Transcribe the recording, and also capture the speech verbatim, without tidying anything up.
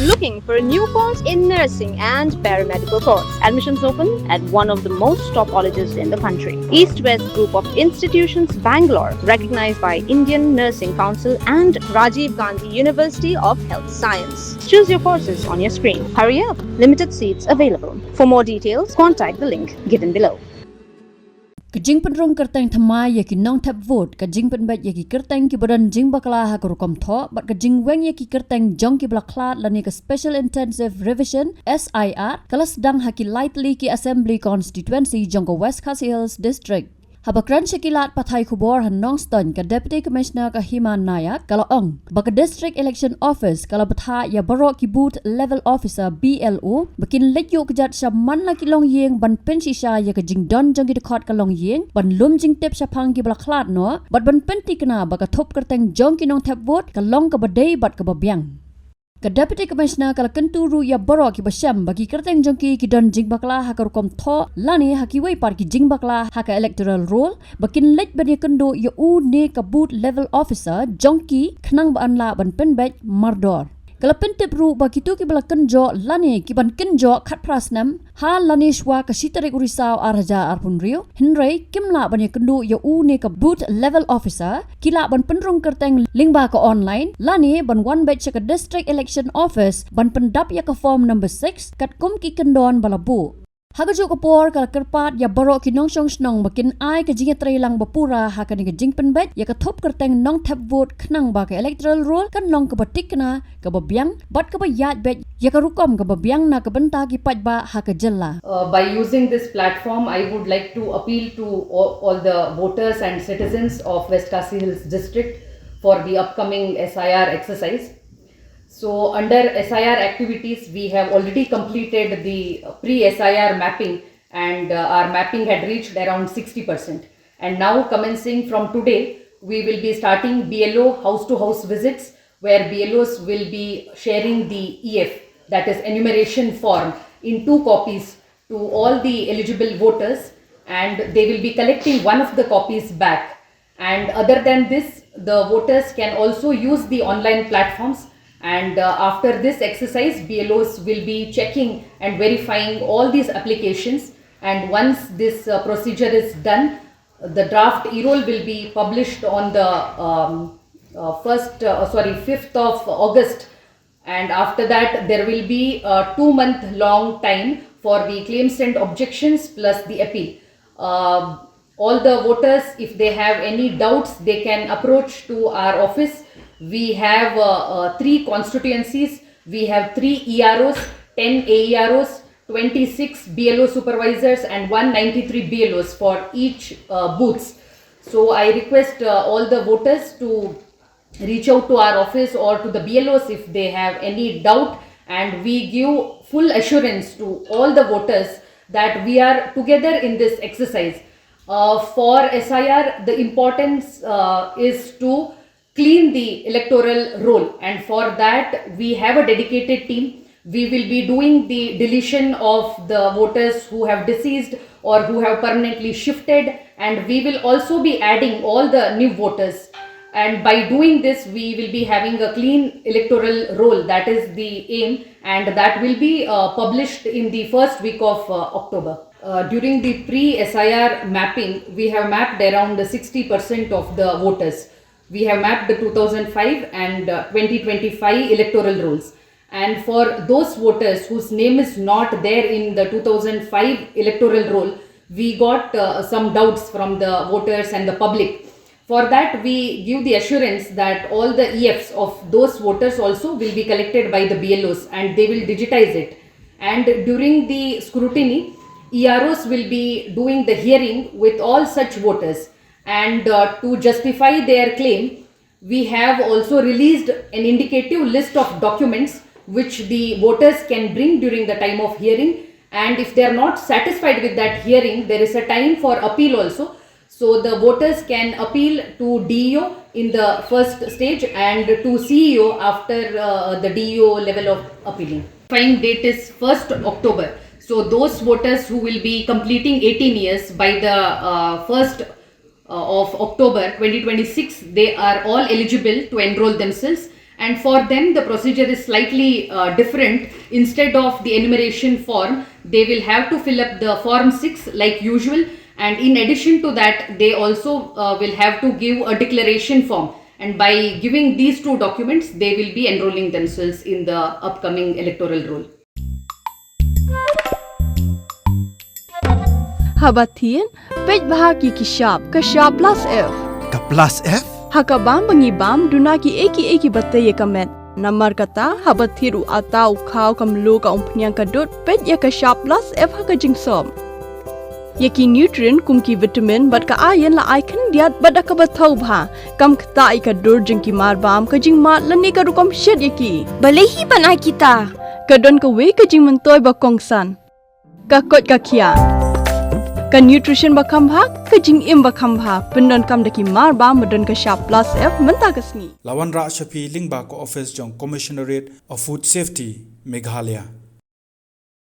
Looking for a new course in nursing and paramedical course? Admissions open at one of the most top colleges in the country. East West Group of Institutions, Bangalore, recognized by Indian Nursing Council and Rajiv Gandhi University of Health Science. Choose your courses on your screen. Hurry up, limited seats available. For more details, contact the link given below. Ka jingpynrung kyrteng thymmai ïa ki nongthep vote, ka jingpynbeit ïa ki kyrteng kiba don jingbakla ha ka rukom thoh, bad ka jingweng ïa ki kyrteng jong kiba la khlad lane ka Special Intensive Revision, S I R, ka la sdang ha ki lai tylli ki Assembly Constituency jong ka West Khasi Hills District. Haba kren sha ki lad pathai khubor ha Nongstoiñ, ka Deputy Commissioner ka Hima Nayak ka la ong ba ka District Election Office ka la bthah ïa baroh ki Booth Level Officer, B L O, ba kin leit ïuh kjat sha man la ki longïing ban pynshisha ïa ka jingdon jong ki dkhot ka longïing, ban lum jingtip shaphang kiba la khlad noh, bad ban pynthikna ba ka thup kyrteng jong ki nongthep vote ka long kaba dei bad kaba biang. Ka Deputy Commissioner ka la kyntu ruh ïa baroh kiba shem ba ki kyrteng jong ki ki don jingbakla ha ka rukom thoh lane ha kiwei pat ki jingbakla ha ka electoral roll, ba kin leit ban ïakynduh ïa u ne ka Booth Level Officer jong ki khnang ba yn lah ban pynbeit mardor. Ka la pyntip ruh ba kito kiba la kynjoh lane ki ban kynjoh khatphra snem ha lane shwa ka shi tarik u Risaw ar hajar arphew hynriew, hynrei kim lah ban ïakynduh ïa u ne ka Booth Level Officer, ki lah ban pynrung kyrteng lyngba ka online lane ban wan beit sha ka District Election Office ban pyndap ïa ka form number six katkum ki kyndon ba la buh. Ha kajuh ka por ka la kyrpad ïa baroh ki nongshong shnong ba kin ai ka jingïatreilang ba pura ha kane ka jingpynbeit ïa ka thup kyrteng nongthep vote khnang ba ka electoral roll kan long kaba thikna, kaba biang bad kaba ïaid beit ïa ka rukom kaba biang na ka bynta ki paidbah ha ka jylla. Uh, by using this platform, I would like to appeal to all, all the voters and citizens of West Khasi Hills District for the upcoming S I R exercise. So, under S I R activities, we have already completed the pre-S I R mapping, and uh, our mapping had reached around sixty percent. And now, commencing from today, we will be starting B L O house-to-house visits, where B L Os will be sharing the E F, that is enumeration form, in two copies to all the eligible voters, and they will be collecting one of the copies back. And other than this, the voters can also use the online platforms. And uh, after this exercise, B L Os will be checking and verifying all these applications. And once this uh, procedure is done, the draft e-roll will be published on the um, uh, first, uh, sorry, fifth of August. And after that, there will be a two month long time for the claims and objections plus the appeal. Uh, all the voters, if they have any doubts, they can approach to our office. We have uh, uh, three constituencies. We have three E R Os, ten A E R Os, twenty-six B L O supervisors, and one ninety-three B L Os for each uh, booths. So I request uh, all the voters to reach out to our office or to the B L Os if they have any doubt, and we give full assurance to all the voters that we are together in this exercise. Uh, for S I R, the importance uh, is to clean the electoral roll, and for that, we have a dedicated team. We will be doing the deletion of the voters who have deceased or who have permanently shifted, and we will also be adding all the new voters. And by doing this, we will be having a clean electoral roll. That is the aim, and that will be uh, published in the first week of uh, October. Uh, during the pre S I R mapping, we have mapped around sixty percent of the voters. We have mapped the two thousand five and uh, twenty twenty-five electoral rolls. And for those voters whose name is not there in the two thousand five electoral roll, we got uh, some doubts from the voters and the public. For that, we give the assurance that all the E Fs of those voters also will be collected by the B L Os and they will digitize it. And during the scrutiny, E R Os will be doing the hearing with all such voters. And uh, to justify their claim, we have also released an indicative list of documents which the voters can bring during the time of hearing. And if they are not satisfied with that hearing, there is a time for appeal also. So the voters can appeal to D E O in the first stage and to C E O after uh, the D E O level of appealing. Fine date is first October. So those voters who will be completing eighteen years by the uh, first uh, of October twenty twenty-six, they are all eligible to enroll themselves. And for them, the procedure is slightly uh, different. Instead of the enumeration form, they will have to fill up the form six like usual. And in addition to that, they also uh, will have to give a declaration form. And by giving these two documents, they will be enrolling themselves in the upcoming electoral roll. Haba thied, peit bha ki ki shap, ka shap plus F. Ka plus F? Ha ka bam ba ngi bam, duna ki ei ki ei ki ba tei ïa ka met. Namar kata, haba thied u ata, u khaw, ka mluh, ka umphniang, ka dud, peit ïa ka shap plus F ha ka jingsop. Ïa ki nutrient kum ki vitamin bad ka iron la ai khyndiat bad da kaba thaw bha. Kam ktah ïa ka dur jong ki marbam, ka jingmad lane ka rukom shet ïa ki. Balei hi ban ai kita? Ka don kawei ka jingmyntoi ba kongsan. Ka koit ka khiah. Ka nutrition ba kham bha, ka jingim ba kham bha. Pyndonkam da ki marbam ba don ka shap plus F mynta ka sngi. La wanrah sha phi lyngba ka office jong Commissionerate of Food Safety, Meghalaya.